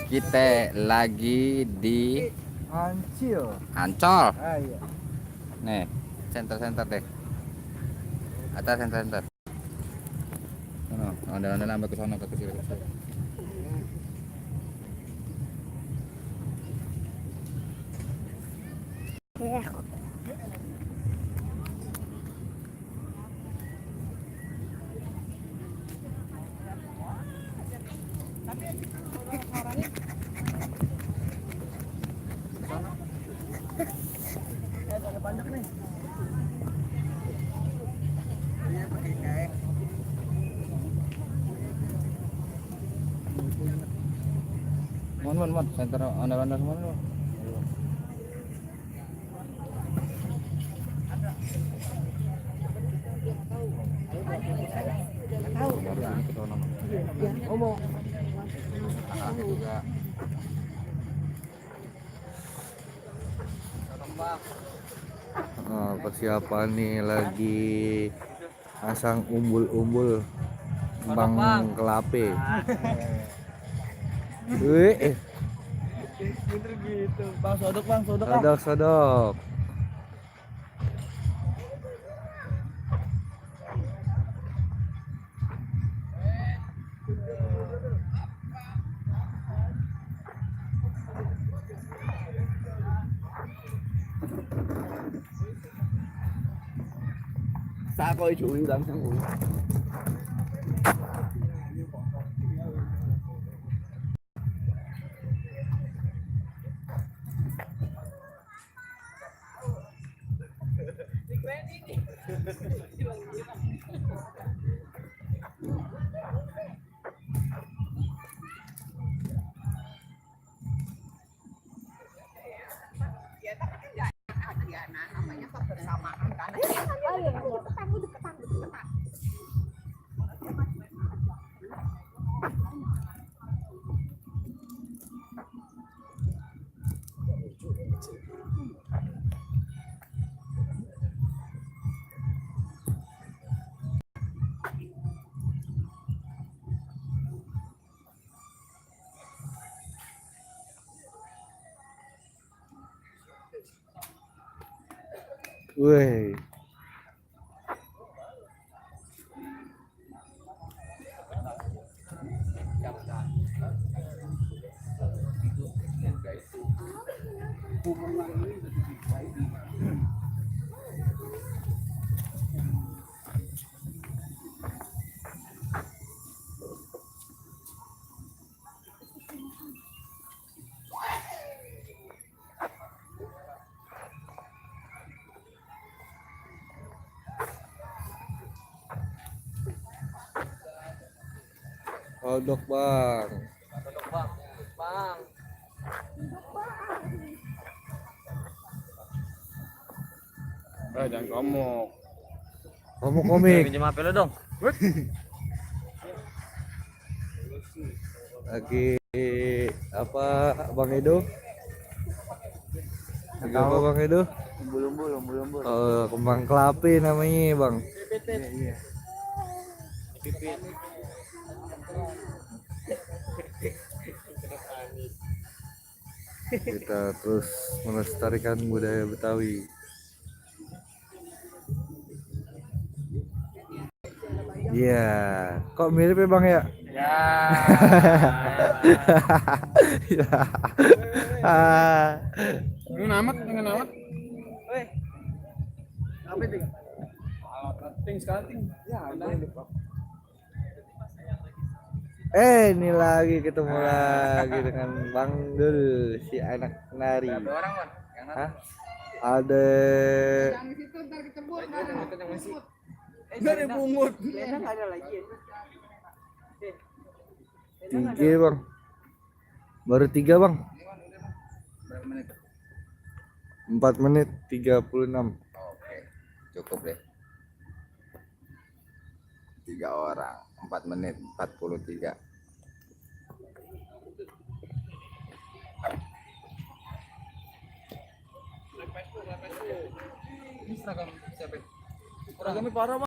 Kita lagi di Ancol. Iya. Nih, center deh. Atas center. Ada nambah ke sana ke kiri. Banyak nih. Dia pakai kain. Mon, center anda semua nih. Ngomong. Juga. Persiapan nih lagi pasang umbul-umbul Bang Kelape. Wih, Bener gitu. Bang sodok. sodok. Xa coi chủ yếu lắm sang uống. Namanya kebersamaan kan. Deketan. Wih. Sodok bang. Jangan ngomong. Komik. Pinjam HP lo dong. Lagi apa Bang Edo? Lagi apa Bang Edo? Umbul-umbul. Kembang kelape namanya Bang. Iya. Pipit. Kita terus melestarikan budaya Betawi. Iya, kok mirip ya Bang ya? Ya. Dengan amat. Weh. Apa itu? Ting sekali. Ya, Ini lagi ketemu lagi dengan Bang Dul, si anak nari. Berapa orang, Bang? Yang nari? Hah? Ada Enggak ada bungut. Ada lagi ya. 3 Bang. Baru 3 Bang. Berapa menit? 4 menit 36. Oke, cukup deh. 3 orang, 4 menit 43. Ini seragam siapa? Seragamnya parah, Bang.